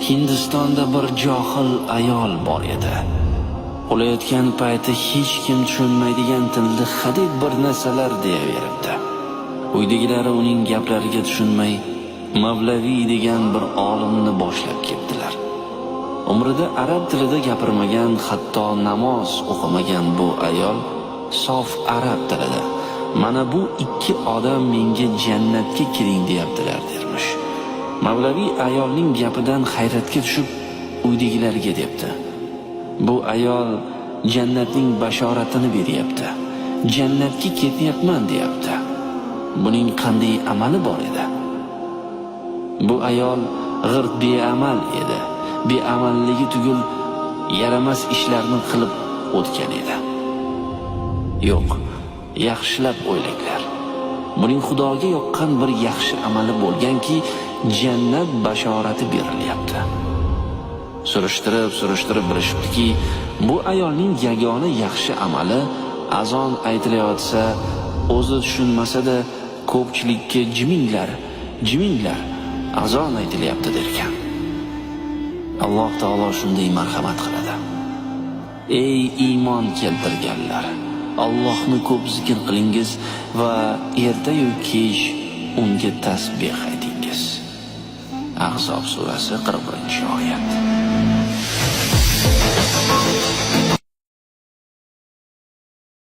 Hindistonda bir johil ayol bor edi. Uxlayotgan payti hech kim tushunmaydigan tilda hadeb bir narsalar deyaveribdi. Uydagilari uning gaplariga tushunmay, Mavlaviy degan bir olimni boshlab ketdilar. Umrida arab tilida gapirmagan, hatto namoz o'qimagan bu ayol sof arab tilida "Mana bu ikki odam menga jannatga kiring deyaptilar" dermish. Mavlaviy ayolning gapidan hayratga tushib, uydagilarga debdi: "Bu ayol jannatning bashoratini beryapti. Jannatga ketyapman deyapti. Buning qanday amali bor edi?" Bu ayol g'irt beamal edi. Beamalligi tugul, yaramas ishlarni qilib o'tgan edi. Yo'q, yaxshilab o'ylanglar. Buning Xudoga yoqqan bir yaxshi amali bo'lganki, jannat bashorati berilyapti. Surishtirib, surishtirib bilishibdiki, bu ayolning yagona yaxshi amali azon aytilayotsa, o'zi tushunmasa-da ko'pchilikka "Jiminglar, jiminglar, azon aytilyapti" derkan. Alloh taolo shunday marhamat qiladi. Ey iymon keltirganlar, Allohni ko'p zikr qilingiz va erta-yu kech unga tasbih aytingiz. Ahzob surasi 41-oyat.